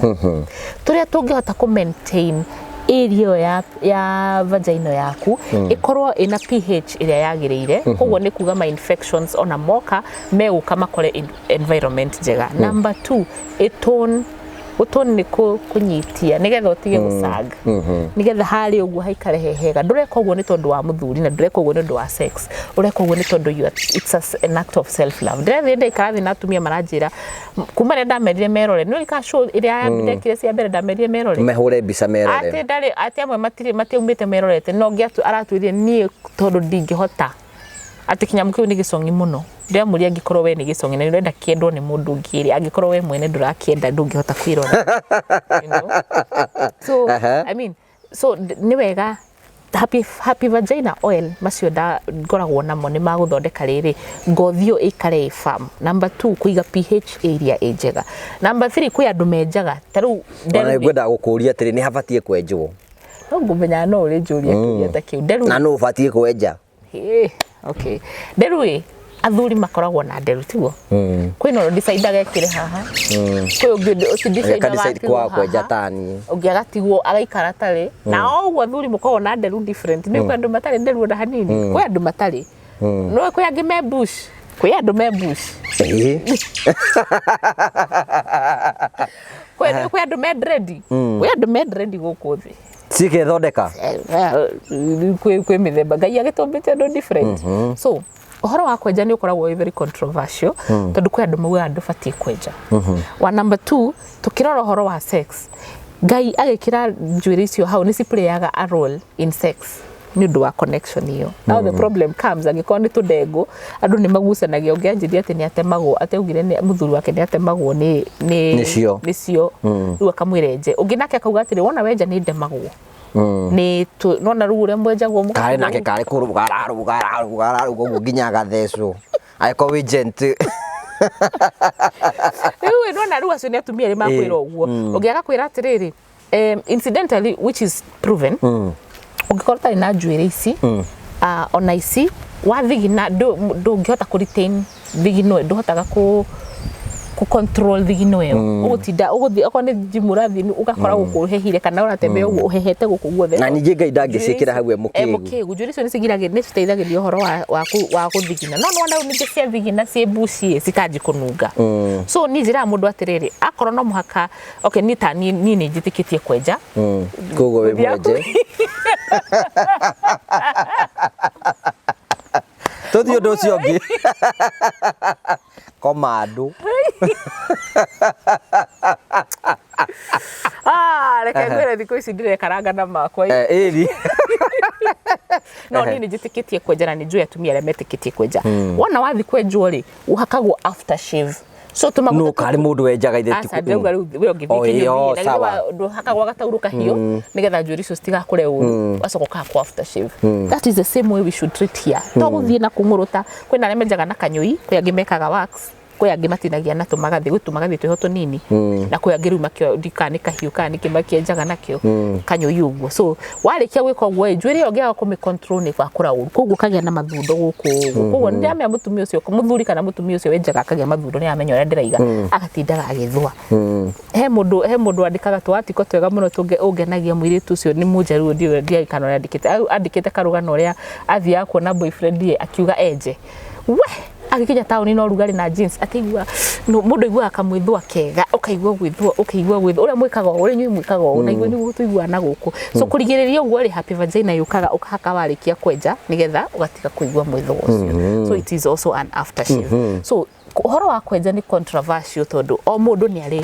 tũrĩa tũngĩhota kũ maintain area ĩyo ya vagina yaku ĩkorwo ĩna pH ĩrĩa yagĩrĩire. Koguo nĩ kuga ma infections ona moka, megũka makore environment njega. Number two, ĩtone, gũtone nĩ kũnyitia, nĩgetha ũtige gũcag, nĩgetha harĩa ũguo haikare he hega. Ndũreka ũguo nĩ tondũ wa mũthuri, na ndũreka ũguo nĩ ũndũ wa sex, ũreka ũguo nĩ tondũ you are, it's an act of self love. Ndĩrathiĩ ndaikara thĩ na atumia maranjĩra kuma rĩrĩa ndamerire merore, nĩ ka show ĩrĩa ndekire cia mbere, ndamerire merore, mehũre mbica merore. Atĩ ndarĩ, atĩ amwe matirĩ, matiaumĩte merorete, no ũngĩ aratwĩrire niĩ tondũ ndingĩhota, atĩ kĩnyamũ kĩu nĩ gĩcong'i mũno. Ndĩramũria, angĩkorwo we nĩ gĩcong'i na nĩ ũrenda kĩendwo nĩ mũndũ ũngĩ rĩ, angĩkorwo we mwene ndũrakĩenda, ndũngĩhota kwĩrora? So I mean, so nĩ wega Happy Vagina oil macio ngoragwo namo nĩ magũthondeka rĩrĩ ngothi ĩyo ĩikare ĩ firm. Number two, kũiga pH area ĩ njega. Number three, kwĩ andũ menjaga ta rĩu Ona nderu. ngwendaga gũkũria atĩrĩ, nĩ habatiĩ kwenjwo? No ngũmenya no ũrĩ njũria kĩũria ta kĩu. Nderu. Na nũ ũbatiĩ kwenja? Okay, nderu ĩ, athuri makoragwo na nderu, tiguo? Kwĩna ũrĩa decidaga ekĩre haha, kwĩ ũngĩ ũtidecidaga. Aka decide atigwo kwaga kwenja haha. tani. Ũngĩ agatigwo agaikara atarĩ na o ũguo. Athuri mũkoragwo na nderu different. Nĩ kwĩ andũ matarĩ nderu ona hanini, kwĩ andũ matarĩ, no kwĩ angĩ me bush, kwĩ andũ me bush. Kwĩ andũ me dread, kwĩ andũ me dread gũkũ thĩ. Cikethondeka. Kwĩ mĩthemba Ngai agĩtũmbĩte andũ different. So ũhoro wa kwenja nĩ ũkoragwo wĩ very controversial, tondũ kwĩ andũ maugaga ndũbatiĩ kwenja. Wa number two, tũkĩrora ũhoro wa sex, Ngai agĩkĩra njuĩrĩ icio hau nĩ ciplayaga a role in sex nĩ ũndũ wa connection ĩyo. Now the problem comes angĩkorwo nĩ tũndengũ, andũ nĩ magucanagia. Ũngĩanjĩria atĩ nĩ atemagwo, atĩ augire nĩ mũthuri wake nĩ atemagwo nĩ Nĩcio. Nĩcio. Rĩu akamwĩra enje, ũngĩ nake akauga atĩrĩ, wona wenja nĩ ndemagwo nĩ nona rĩu ũrĩa mwenjagwo. Karĩ nake karĩ kũrũga ararũga ararũga ararũga ũguo nginya agathecwo angĩkorwo wĩ gent. Rĩu nona rĩu acio nĩ atumia arĩa makwĩra ũguo. Ũngĩ agakwĩra atĩrĩrĩ, incidentally, which is proven, ũngĩkorwo ũtarĩ na njuĩrĩ ici, ona ici wathigina, ndũngĩhota kũ retain thigino ĩyo, ndũhotaga kũ control thigino ĩyo. Ũgũtinda ũgũthiĩ, okorwo nĩ gym ũrathiĩ, ũgakora gũkũ ũhehire, kana ũratembea ũguo ũhehete gũkũ guothe. Na ningĩ Ngai ndangĩciĩkĩra hau e e mũkĩgu. Mũkĩgu. Njuĩrĩ icio nĩ citeithagĩrĩria ũhoro wa gũthigina, no nĩwona rĩu ningĩ cia thigina ciĩ mbuci cikanji kũnunga. So niĩ njĩraga mũndũ atĩrĩrĩ, akorwo no mũhaka, okay, niĩ ta niĩ nĩ njĩtĩkĩtie kwenja. Koguo wĩ Gũthiĩ mwenje. Tũthiĩ ũndũ ũcio ũngĩ, komando. Ah, reke ngwĩre, thikũ ici ndirekaranga na makwa. Ĩri. No niĩ nĩ njĩtĩkĩtie kwenja na nĩ njũĩ atumia arĩa metĩkĩtie kwenja. Wona wathi kwenjwo rĩ, ũhakagwo after shave, so tũmaguta. No karĩ mũndũ wenjaga ithe? Aca, ndĩrauga rĩu we ũngĩthiĩ Oh, ĩĩ, kĩnyũthi oh, na sawa. githĩ ndũhakagwo gataurũ kahiũ nĩgetha njuĩrĩ icio citigakũre ũru, ũgacoka ũkahakwo after shave. That is the same way we should treat here, to gũthiĩ na kũng'ũrũta. Kwĩna arĩa menjaga na kanyũi, kwĩ angĩ mekaga wax, kwĩ angĩ matinagia na tũmagathĩ, gwĩ tũmagathĩ twĩho tũnini, na kwĩ angĩ rĩu makĩoya ndikana nĩ kahiũ kana nĩkĩ makĩenjaga nakĩo kanyũi ũguo. So warĩkia gwĩka ũguo ĩ, njuĩrĩ ĩyo ũngĩaga kũmĩ control nĩ gwakũra ũru, koguo ũkagĩa na mathundo gũkũ ũguo. Koguo nĩ ndĩramenya mũtumia ũcio, mũthuri kana mũtumia ũcio wenjaga akagĩa mathundo, nĩ aramenya ũrĩa ndĩraiga, agatindaga agĩthũa. He mũndũ wandĩkaga tũwatiko twega mũno ũngenagia. Mũirĩtu ũcio nĩ mũnjaruo, ndiũĩ kana ũrĩa andĩkĩte. Andĩkĩte karũgano ũrĩa athiaga kuona boyfriend ye, akiuga enje we, agĩkinya taũni no rugarĩ na jeans, akĩigua mũndũ aiguaga kamwĩthũa kega, ũkaigua gwĩthũa, ũkaigua gwĩthũa ũrĩa mwĩkaga ũũ, ũrĩa inyuĩ mwĩkaga ũũ, na inyuĩ nĩguo tũiguaga na gũkũ. So kũrigĩrĩria ũguo rĩ, Happy Vagina yũkaga ũkahaka warĩkia kwenja nĩgetha ũgatiga kũigua mwĩthũa ũcio. So it is also an aftershave. So ũhoro wa kwenja nĩ controversial tondũ o mũndũ nĩ arĩ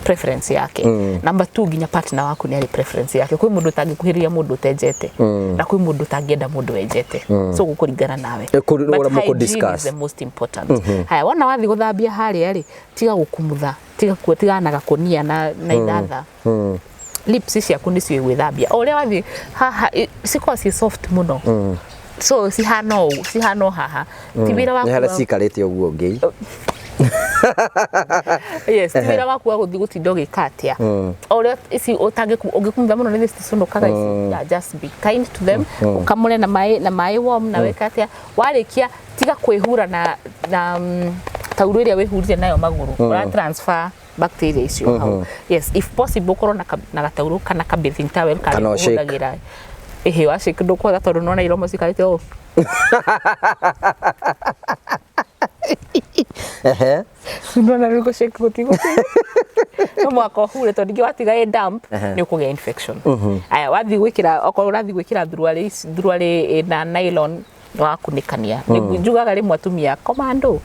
preference yake. Number two, nginya partner waku nĩ arĩ preference yake. Kwĩ mũndũ ũtangĩkuhĩrĩria mũndũ ũtenjete, na kwĩ mũndũ ũtangĩenda mũndũ wenjete. So gũkũringana nawe. Ũrĩa But hygiene mũkũ-discuss. is the most important. Haya, wona wathiĩ gũthambia harĩa rĩ, tiga gũkumutha, tiga tigana na gakũnia na ithatha. Lips ciaku nĩcio igwĩthambia o ũrĩa wathiĩ haha, cikoragwo ciĩ soft mũno, so cihana ũũ, cihana o haha, ti wĩra waku Nĩ harĩa cikarĩte ũguo ngĩ. Yes, ti wĩra waku wa gũthiĩ gũtinda ũgĩka atĩa. O ũrĩa ici ũngĩkumutha mũno nĩ cicunũkaga ici. Yeah, just be kind to them, ũkamũre na maĩ warm, na wĩke atĩa. Warĩkia, tiga kwĩhura na taurũ ĩrĩa wĩhurire nayo magũrũ, ũra transfer bacteria icio hau. Yes, if possible, ũkorwo na gataurũ kana ka bathing towel karĩa Kana ũshake. ũhũthagĩra. Ĩhĩ, wa shake ndũkwaga tondũ nona iromo cikarĩte ũũ. Nona rĩu gũshake gũtigũteithia, no mũhaka ũhure tondũ ningĩ watiga ĩ damp nĩ ũkũgĩa infection. Aya, wathiĩ gwĩkĩra, okorwo ũrathiĩ gwĩkĩra thuruarĩ ici, thuruarĩ ĩna nylon wakunĩkania. Nĩ njugaga rĩmwe atumia commando,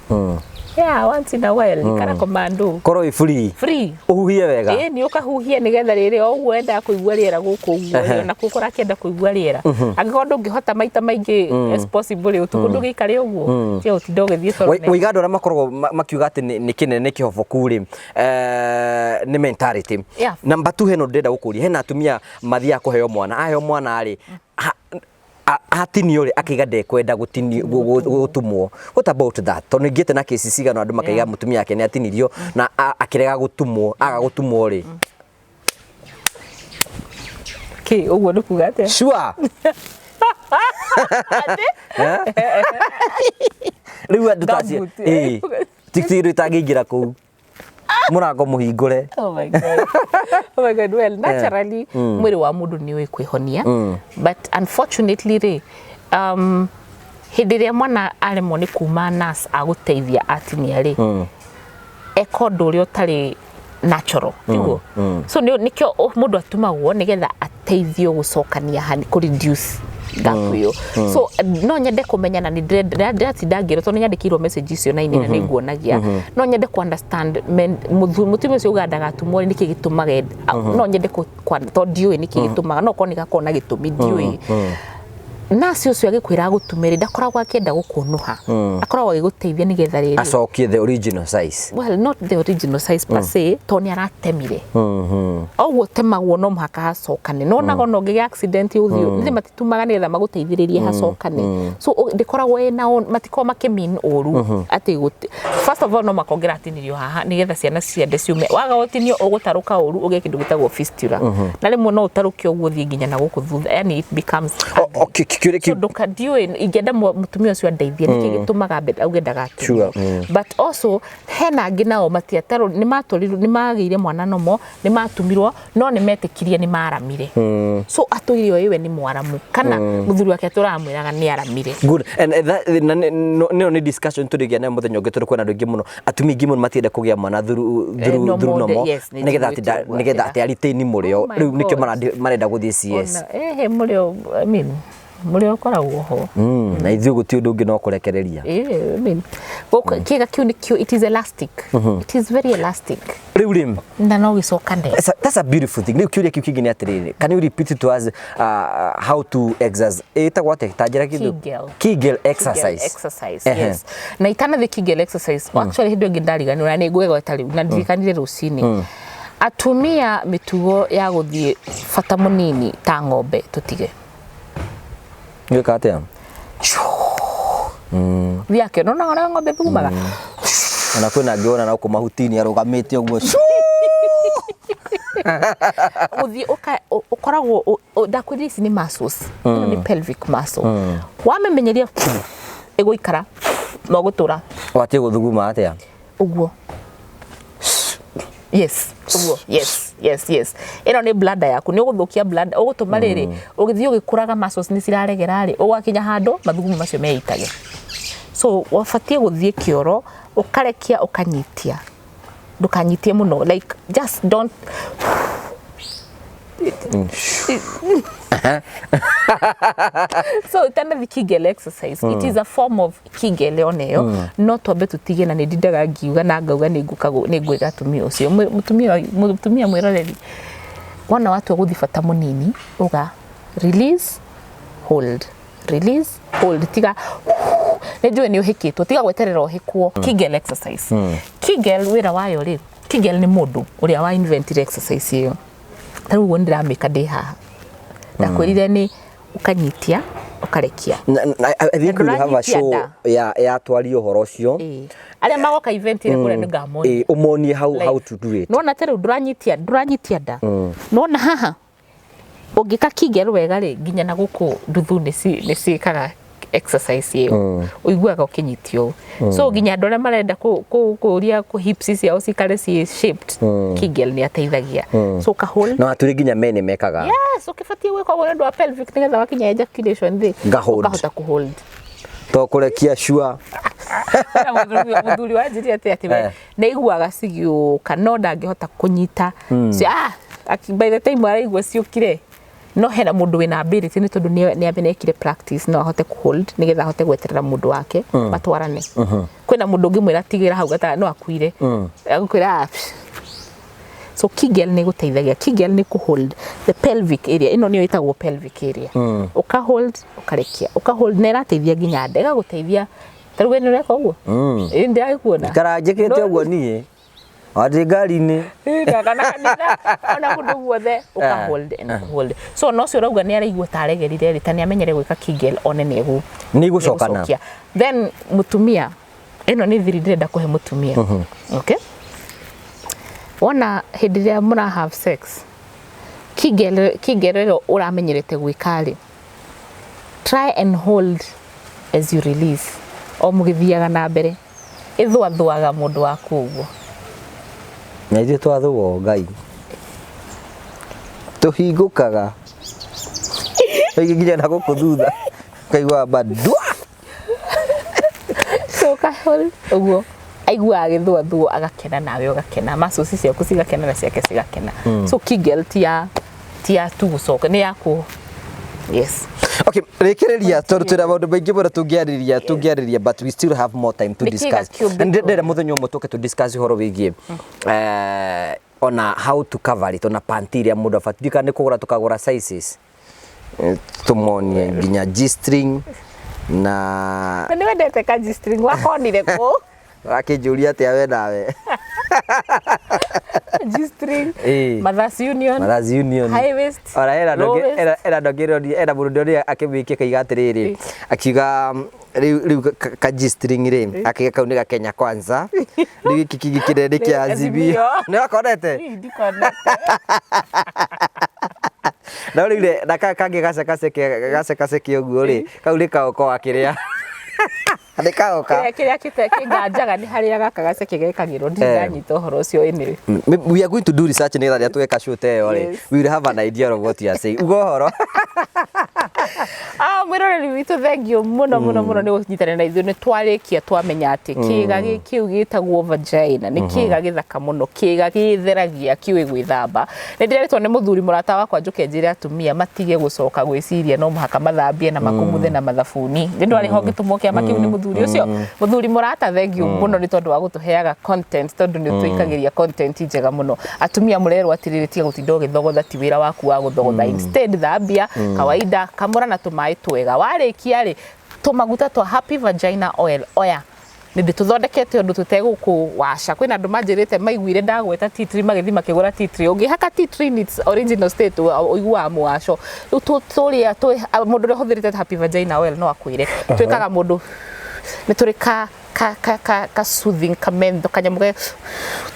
yeah, once in a while ikara commando. Korwo wĩ free. Free. Ũhuhie wega. Ĩ, nĩ ũkahuhia nĩgetha rĩrĩ o ũguo wendaga kũigua rĩera gũkũ ũguo rĩ, ona kũu ũrakĩenda kũigua rĩera. Angĩkorwo ndũngĩhota maita maingĩ as possible rĩ, ũtukũ ndũgĩikare ũguo, tiga gũtinda ũgĩthiĩ toro. Waiga andũ arĩa makoragwo makiuga atĩ nĩ kĩnene nĩ kĩhoboku rĩ, nĩ mentality. Number two, hena ũndũ ndĩrenda gũkũria. Hena atumia mathiaga kũheo mwana, aheo mwana rĩ, atinio rĩ, akaiga ndekwenda gũtinio, gũtumwo. What about that? Tondũ ningĩte na kesi cigana andũ makaiga mũtumia wake nĩ atinirio na akĩrega gũtumwo, aga gũtumwo rĩ. Kĩ ũguo nĩ kuga atĩa? Sure. Rĩu andũ ta acio Gumboot. ĩĩ, ti kĩndũ itangĩingĩra kũu mũrango mũhingũre. Oh my God. Oh my God. Well, naturally, mwĩrĩ wa mũndũ nĩ ũĩ kwĩhonia. But unfortunately rĩ, hĩndĩ ĩrĩa mwana aremwo nĩ kuma nurse agũteithia atinia rĩ, eka ũndũ ũrĩa ũtarĩ natural, tiguo? So nĩkĩo mũndũ atumagwo nĩgetha Ũteithio gũcokania hani kũ reduce gap ĩyo. So no nyende kũmenya na nĩ ndĩratinda ngĩrwo tondũ nĩ nyandĩkĩirwo message icio na inĩ na nĩ nguonagia. No nyende kũ understand mũtumia ũcio ugaga ndagatumwo rĩ, nĩkĩ gĩtũmaga no nyende tondũ ndiũĩ nĩkĩ gĩtũmaga, no korwo nĩ gakorwo na gĩtũmi ndiũĩ. Nurse ũcio agĩkwĩra agũtume rĩ, ndakoragwo akĩenda gũkũnũha, akoragwo agĩgũteithia nĩgetha rĩrĩ acokie the original size. Well, not the original size per se, tondũ nĩ aratemire oguo temagwo no mũhaka hacokane. No nago no ũngĩgĩa accident ũthiũ nĩ matitumaga nĩgetha magũteithĩrĩrie hacokane. So ndĩkoragwo ĩna matikoragwo makĩmean ũru atĩ first of all no makongera atinirio haha nĩgetha ciana ciende ciume. Waga gũtinio ũgũtarũka ũru ũgĩe kĩndũ gĩtagwo fistula, na rĩmwe no ũtarũke ũguo ũthiĩ nginya na gũkũ thutha, yani it becomes Okay, kĩũria so ndũka ndiũĩ ingĩenda mũtumia ũcio andeithie nĩkĩ gĩtũmaga auge ndagatumwo. But also hena angĩ nao matiatarwo, nĩ matwarirwo, nĩ magĩire mwana nomo, nĩ matumirwo, no nĩ metĩkirie nĩ maramire. So atũire o ĩwe nĩ mwaramu kana mũthuri wake atũraga mwĩraga nĩ aramire. Good. And that na nĩ nĩ discussion tũrĩgĩa nayo mũthenya ũngĩ, tondũ kwĩna andũ aingĩ mũno, atumia aingĩ mũno matienda kũgĩa mwana through no through more normal yes, nĩ nĩgetha njiguĩte atĩ ũguo nĩgetha atĩra. atĩ aritĩini mũrĩo. Oh my Rĩu nĩkĩo God. marenda gũthiĩ CS. Ona ehe mũrĩo, I mean, mũrĩo ũkoragwo ho. Na ithuĩ gũtirĩ ũndũ ũngĩ no kũrekereria. I mean, gũkũ kĩga kĩu nĩkĩo, it is elastic, it is very elastic. Rĩu rĩ Na no gĩcokane. That's a beautiful thing. Rĩu kĩũria kĩu kĩngĩ nĩ atĩrĩrĩ, can you repeat to us how to exercise, ĩtagwo atĩa, ta njĩra kĩndũ? Kegel. Kegel exercise. Kegel exercise. Yes, na itanathi Kegel exercise, actually hĩndĩ ĩngĩ ndariganĩrwo na nĩ ngwĩgweta rĩu na ndirikanire rũcinĩ. Atumia, mĩtugo ya gũthiĩ bata mũnini ta ng'ombe tũtige. Gwĩka atĩa? Thiĩ akĩona ona ũrĩa ng'ombe thugumaga. Ona kwĩna angĩ wona na gũkũ mahuti-inĩ arũgamĩte ũguo. Gũthiĩ ũkoragwo ndakwĩrire ici nĩ muscles, ĩno nĩ pelvic muscle. Wamĩmenyeria ĩgũikara na ũgũtũra. Watie gũthuguma atĩa? Ũguo, yes, ũguo, yes. Ĩno nĩ bladder yaku, nĩ ũgũthũkia bladder, ũgũtũma rĩrĩ ũgĩthiĩ ũgĩkũraga muscles nĩ ciraregera rĩ, ũgakinya handũ mathugumo macio meitage. So wabatiĩ gũthiĩ kĩoro ũkarekia ũkanyitia, ndũkanyitie mũno, like just don't. So tanathi Kegel exercise, it is a form of Kegel oneyo, no twambe tutige na nĩ ndindaga ngiuga na ngauga nĩ ngũka nĩ ngwĩra atumia ũcio mũtumia mwĩroreri, wona watua gũthi bata mũnini, uga release, hold, release, hold. Tiga nĩ njũĩ nĩ ũhĩkĩtwo, tiga gweterera ũhĩkwo. Kegel exercise, Kegel wĩra wayo rĩ, Kegel nĩ mũndũ ũrĩa wa inventire exercise ĩyo. Ta rĩu ũguo nĩ ndĩramĩka ndĩ haha, ndakwĩrire nĩ ũkanyitia ũkarekia. I think we will have a Ndũranyitia show nda. ya twarie ũhoro ũcio. Ĩĩ. Arĩa magoka event ĩrĩa kũrĩa nĩngamonia. Ĩ, ũmonie how to do it. Nona ta rĩu ndũranyitia nda, nona haha ũngĩka Kegel wega rĩ, nginya na gũkũ nduthu nĩ ciĩkaga exercise ĩyo, ũiguaga ũkĩnyitio ũũ. So nginya andũ arĩa marenda kũria kũ hips ciao cikare ciĩ shaped, Kegel nĩ ateithagia. So ũka hold. No atũrĩ nginya men mekaga. Yes, ũkĩbatiĩ gwĩka ũguo nĩ ũndũ wa pelvic, nĩgetha wakinya ejaculation rĩ, Ngahold. ũkahota kũhold. To kũrekia sure. Hena mũthuri wanjĩrire atĩ we nĩ aiguaga cigĩũka no ndangĩhota kũnyita. By the time araigua ciũkire, no hena mũndũ wĩna ability nĩ tondũ nĩ amenekire practice, no ahote kũhold nĩgetha ahote gweterera mũndũ wake matwarane. Kwĩna mũndũ ũngĩmwĩra tigĩra hau gatagatĩ no akuire, agũkwĩra, "Ah, psh." So Kegel nĩ gũteithagia. Kegel nĩ kũ hold the pelvic area, ĩno nĩyo ĩtagwo pelvic area. Ũka hold, ũkarekia, ũka hold, na ĩrateithia nginya nda, ĩgagũteithia. Ta rĩu we nĩ ũreka ũguo. Ĩ, ndĩragĩkuona. Ikara njĩkĩte ũguo niĩ wathiĩ ngari-inĩ. Kana kanitha, ona kũndũ guothe ũka hold and hold. So no ũcio ũrauga nĩ araigua ta aregerire rĩ, ta nĩ amenyere gwĩka Kegel one nĩ egũ Nĩ igũcokana. Nĩegũcokia. Then mũtumia, ĩno nĩ thiri ndĩrenda kũhe mũtumia. Okay, wona hĩndĩ ĩrĩa mũra have sex, Kegel ĩrĩa ũramenyerete gwĩka rĩ, try and hold as you release o mũgĩthiaga na mbere, ĩthũathũaga mũndũ waku ũguo. Na ithuĩ twathũo Ngai tũhingũkaga rĩngĩ nginya na gũkũ thutha kaigua bandua. So ka hold ũguo aiguaga agĩthũathũo, agakena, nawe ũgakena, muscles ciaku cigakena na ciake cigakena. So Kegel ti ya Ti ya tu gũcoka, nĩ ya kũ, yes. Okay, rĩkĩrĩria, tondũ twĩna maũndũ maingĩ mũno tũngĩarĩrĩria, but we still have more time to Nĩ kĩga discuss. kĩũmbĩtwo. Ndĩrenda mũthenya ũmwe tũke to discuss ũhoro wĩgiĩ ona how to cover it, ona panty iria mũndũ abatiĩ kana nĩ kũgũra, tũkagũra sizes. Tũmonie nginya G-string na Na nĩ wendete ka G-string, wakonire kũ? Wakĩnjũria atĩa we nawe? G-string. Ĩĩ. Mothers Union. Mothers Union. High waist. Ona hena Low waist. Hena ndongĩroria, hena mũndũ ndonire akĩmĩikia akaiga atĩrĩrĩ, akiuga rĩu ka G-string rĩ, akiuga kau nĩ ga Kenya Kwanza, rĩu gĩkĩ kĩngĩ kĩnene nĩ kĩa Nĩ Azimio. Azimio. Nĩ wakonete? Ii, ndikonete. Na rĩu rĩ, na kangĩ gacekaceke ũguo rĩ, kau nĩ kaũko wa kĩrĩa nĩ kaũka. Kĩrĩa kĩnganjaga nĩ harĩa gaka gaceke gekagĩrwo, ndirĩ ndanyita ũhoro ũcio anyway. We are going to do research nĩgetha rĩrĩa tweka show ta ĩyo rĩ, we will have an idea of what you are saying. Uga ũhoro. Ah, mwĩroreri witũ, thank you mũno mũno mũno nĩ gũnyitanĩra na ithuĩ. Nĩ twarĩkia twamenya atĩ kĩga kĩu gĩtagwo vagina nĩ kĩga gĩthaka mũno, kĩga gĩtheragia kĩũĩ gwĩthamba. Nĩ ndĩretwo nĩ mũthuri mũrata wakwa njũke njĩre atumia matige gũcoka gwĩciria no mũhaka mathambie na makumuthe na mathabuni. Nĩ ndwarĩ ho ngĩtũmwo kĩama kĩu nĩ mũthuri ũcio. Mũthuri mũrata, thank you mũno nĩ tondũ wa gũtũheaga content, tondũ nĩ ũtũikagĩria content njega mũno. Atumia mũrerwo atĩrĩrĩ, tiga gũtinda ũgĩthogotha, ti wĩra waku wa gũthogotha. Instead thambia kawaida, kamũra na tũmaĩ twega. Warĩkia rĩ, tũmaguta twa Happy Vagina Oil oya nĩ ndĩtũthondekete ũndũ tũtegũkũwaca. Kwĩna andũ manjĩrĩte maiguire ndagweta tea tree, magĩthiĩ makĩgũra tea tree. Ũngĩhaka tea tree in its original state, ũiguaga mũwaco. Rĩu tũrĩa mũndũ ũrĩa ũhũthĩrĩte Happy Vagina Oil no akwĩre twĩkaga mũndũ nĩ tũrĩ ka soothing, ka mentho, kanyamũ ge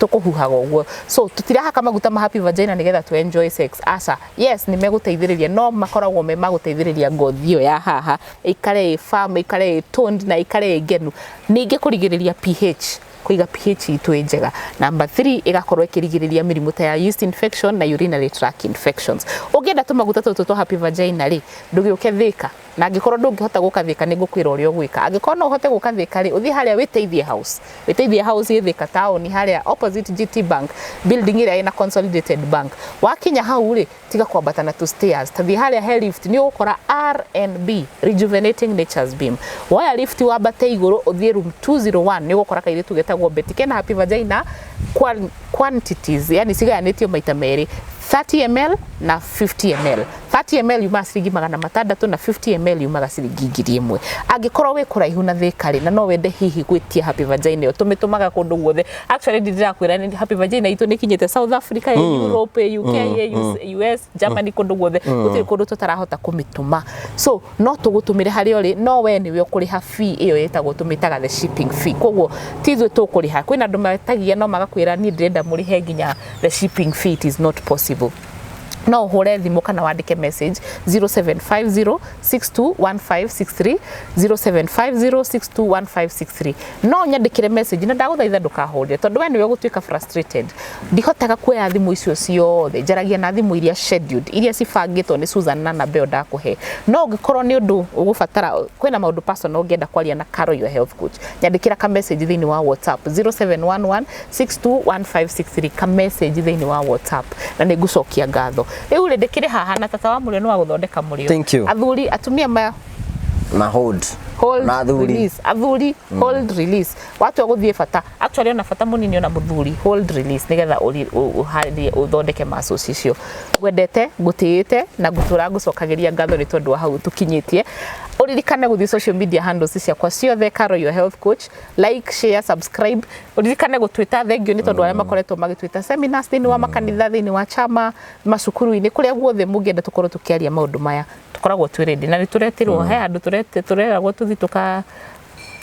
tũkũhuhaga ũguo. So tũtirahaka maguta ma Happy Vagina nĩgetha tu enjoy sex, aca. Yes, nĩ megũteithĩrĩria, no makoragwo me ma gũteithĩrĩria ngothi ĩyo ya haha ĩikare ĩ firm, ĩikare ĩ toned na ĩikare ĩ ngenu. Ningĩ kũrigĩrĩria pH, kũiga pH itũ ĩ njega. Number 3, ĩgakorwo ĩkĩrigĩrĩria mĩrimũ ta ya yeast infection na urinary tract infections. Ũngĩenda tũmaguta tũtũ twa Happy Vagina rĩ, ndũgĩũke Thĩka, na angĩkorwo ndũngĩhota gũka Thĩka, nĩ ngũkwĩra ũrĩa ũgwĩka. Angĩkorwo no ũhote gũka Thĩka rĩ, ũthiĩ harĩa Wĩteithie House. Wĩteithie House ĩ Thĩka taũni, harĩa opposite GT Bank building ĩrĩa ĩna Consolidated Bank. Wakinya hau rĩ, tiga kwambata na two stairs, tathiĩ harĩa he lift, nĩ ũgũkora RNB, Rejuvenating Nature's Beam. Woya lift wambate igũrũ, ũthiĩ room 201, nĩ ũgũkora kairĩtu getagwo Betty kena Happy Vagina quantities, yani cigayanĩtio maita merĩ, 30 ml na 50 ml. 30 ml yumaga ciringi 600 na 50 ml yumaga ciringi 1000. Angĩkorwo wĩ kũraihu na Thĩka rĩ, na no wende hihi gwĩtia Happy Vagina ĩyo, tũmĩtũmaga kũndũ guothe. Actually, ndĩrakwĩra nĩ Happy Vagina itũ nĩ ikinyĩte South Africa, Europe, UK, US, Germany, kũndũ guothe. Gũtirĩ kũndũ tũtarahota kũmĩtũma. So no tũgũtũmĩre harĩa ũrĩ, no we nĩwe ũkũrĩha fee ĩyo ĩtagwo, tũmĩtaga the shipping fee. Koguo ti ithuĩ tũkũrĩha. Kwĩna andũ metagia no magakwĩra niĩ ndĩrenda mũrĩhe nginya the shipping fee. It is not possible. No ũhũre thimũ kana wandĩke message 0750 621563, 0750 621563. No nyandĩkĩre message na ndagũthaitha ndũkahũrĩre, tondũ we nĩwe ũgũtuĩka frustrated. Ndihotaga kuoya thimũ icio ciothe, njaragia na thimũ iria scheduled, iria cibangĩtwo nĩ Susan na namba ĩyo ndakũhe. No ũngĩkorwo nĩ ũndũ ũgũbatara, kwĩna maũndũ personal ũngĩenda kwaria na Carol, your health coach, nyandĩkĩra ka message thĩinĩ wa WhatsApp 0711 621563, ka message thĩinĩ wa WhatsApp na nĩ ngũcokia ngatho. Rĩu rĩ, ndĩkĩrĩ haha na tata wa mũrĩo nĩ wa gũthondeka mũrĩo. Thank you. Athuri, atumia ma Ma hold. Hold, Na athuri. release. Athuri, hold, release. Watua gũthiĩ bata, actually ona bata mũnini, ona mũthuri, hold, release, nĩgetha ũharĩrie ũthondeke muscles icio. Ngwendete, ngũtĩĩte na ngũtũra ngũcokagĩria ngatho nĩ tondũ wa hau tũkinyĩtie. Ũririkane gũthiĩ social media handles ciakwa ciothe, Carol your health coach, like, share, subscribe. Ũririkane gũtwĩta. Thank you nĩ tondũ arĩa makoretwo magĩtwĩta seminars thĩinĩ wa makanitha, thĩinĩ wa chama, macukuru-inĩ, kũrĩa guothe mũngĩenda tũkorwo tũkĩaria maũndũ maya, tũkoragwo twĩ ready. Na nĩ tũretirwo he handũ tũreragwo tũthiĩ tũka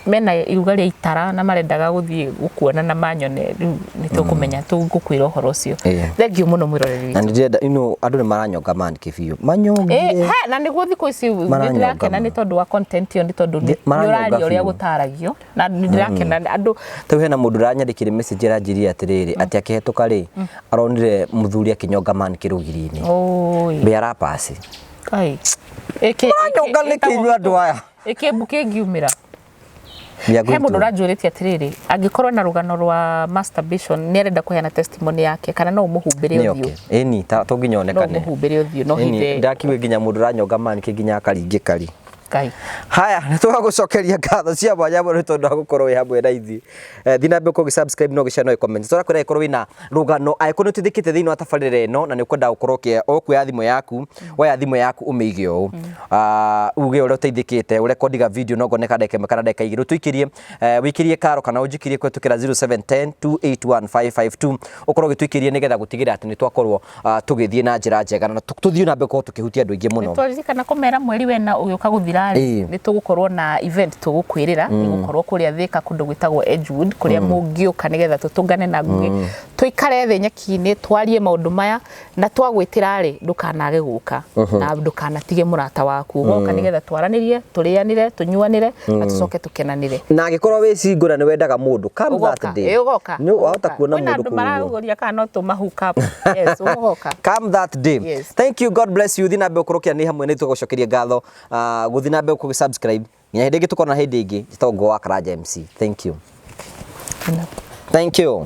mena iruga rĩa itara na marendaga gũthiĩ gũkuona na manyone. Rĩu nĩ tũkũmenya, tũgũkwĩra ũhoro ũcio. Thank you mũno, mwĩroreri Na witũ. nĩ ndĩrenda andũ nĩ maranyonga man kĩbiũ manyongire. He, na nĩguo thikũ ici nĩ Maranyonga ndĩrakena nĩ mũno. tondũ wa content ĩyo, nĩ tondũ nĩ Maranyonga ũraria ũrĩa biũ. gũtaragio na nĩ ndĩrakena andũ. Tau hena mũndũ ũranyandĩkire message aranjĩrire atĩrĩrĩ, atĩ akĩhetũka rĩ, aronire mũthuri akĩnyonga man kĩrũgiri-inĩ. Oi. Mbĩ arapasi. Ai. Maranyonga nĩkĩ inyuĩ andũ aya? Ĩkĩmbu kĩngiumĩra. We are He going mũndũ to ũranjũrĩtie atĩrĩrĩ, angĩkorwo na rũgano rwa masturbation, nĩ arenda kũheana testimony yake, kana no ũmũhumbĩre Nĩ ũthiũ? okay. Ĩni ta to nginya No onekane. ũmũhumbĩre ũthiũ, no Ĩni, hithe. ndakiuge nginya mũndũ ũranyonga manĩke nginya akaringĩka ri. Ngai. Haya, nĩ tũgagũcokeria ngatho cia mwanya mũno nĩ tondũ wa gũkorwo wĩ hamwe na ithuĩ. Thiĩ na mbere gũkorwo ũgĩ-subscribe na ũgĩ-share na ũgĩ-comment. Tũrakwĩra angĩkorwo wĩna rũgano, angĩkorwo nĩ ũteithĩkĩte thĩinĩ wa tabarĩra ĩno na nĩ ũkwenda gũkorwo ũkuoya thimũ yaku, woya thimũ yaku ũmĩige ũũ. Uge ũrĩa ũteithĩkĩte, ũrekondiga video no ngone ka ndagĩka 1 kana ndagĩka 2, ũtũikĩrie, wĩikĩrie karo kana ũnjikĩrie kũhetũkĩra 0710 281 552, ũkorwo ũgĩtũikĩria nĩgetha gũtigĩrĩra atĩ nĩ twakorwo tũgĩthiĩ na njĩra njega na tũthiĩ na mbere gũkorwo tũkĩhutia andũ aingĩ mũno. Twaririkana kũmera mweri wena ũgĩũka gũthira rĩ, nĩ tũgũkorwo na event tũgũkwĩrĩra, ĩgũkorwo kũrĩa Thĩka kũndũ gwĩtagwo Edgewood, kũrĩa mũngĩũka nĩgetha tũtũngane na Ngugi, tũikare thĩ nyeki-inĩ twarie maũndũ maya, na twagwĩtĩra rĩ, ndũkanage gũka na ndũkanatige mũrata waku, ũgoka nĩgetha twaranĩrie, tũrĩanĩre, tũnyuanĩre na tũcoke tũkenanĩre. Na angĩkorwo wĩ single na nĩ wendaga mũndũ, come Ũgoka, that day. ĩ, ũgoka. Nĩ wahota Ũgoka. kuona Kwĩna mũndũ andũ kũu ũguo. maragũria kana no tũma hook up. Yes, ũgoka. Come that day. Yes. Thank you, God bless you. Thiĩ na mbere gũkorwo ũkĩaranĩria hamwe na ithuĩ, tũgũcokeria ngatho, gũthiĩ na mbere gũkorwo ũgĩ-subscribe nginya hĩndĩ ĩngĩ tũkona hĩndĩ ĩngĩ. Njĩtagwo Ngũgĩ wa Karanja MC. Thank you. Thank you.